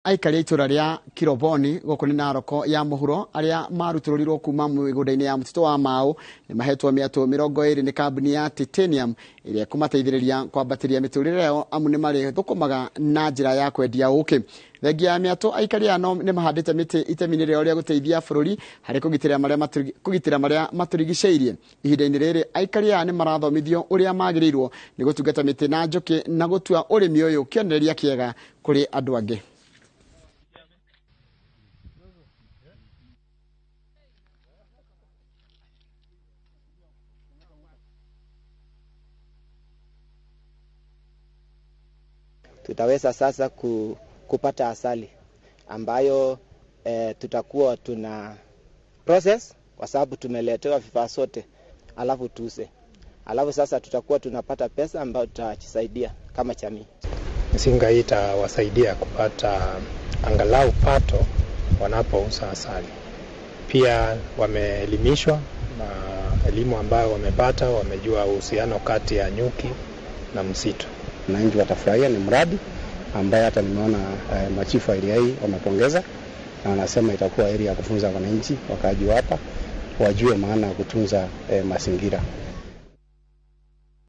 Aikari a itũra rĩa Kiroboni gũkũ nĩ Naroko ya mũhuro arĩa marutũrũrirwo kuma mĩgũnda-inĩ ya mũtitũ wa Mau nĩ mahetwo mĩatũ 20 nĩ kambuni ya Titanium ĩrĩa ĩkũmateithĩrĩria kwambatĩria mĩtũrĩre yao amu nĩ marĩthũkũmaga na njĩra ya kwendia ũkĩ. Thengia ya mĩatũ aikari aya no nĩ mahandĩte mĩtĩ itemi-inĩ rĩao rĩa gũteithia bũrũri harĩ kũgitĩra marĩa matũrigicĩirie. Ihinda-inĩ rĩrĩ aikari aya nĩ marathomithio ũrĩa magĩrĩirwo nĩ gũtungata mĩtĩ na njũkĩ na gũtua ũrĩmi ũyũ kĩonereria kĩega kũrĩ andũ angĩ. Tutaweza sasa kupata asali ambayo tutakuwa tuna process kwa sababu tumeletewa vifaa sote, alafu tuuze. Alafu sasa tutakuwa tunapata pesa ambayo tutajisaidia kama jamii. Mizinga hii itawasaidia kupata angalau pato wanapouza asali. Pia wameelimishwa na elimu ambayo wamepata, wamejua uhusiano kati ya nyuki na msitu. Wananchi watafurahia, ni mradi ambaye hata nimeona machifu wa area hii wamepongeza na wanasema itakuwa area ya kufunza wananchi wakaaji hapa wajue maana ya kutunza mazingira.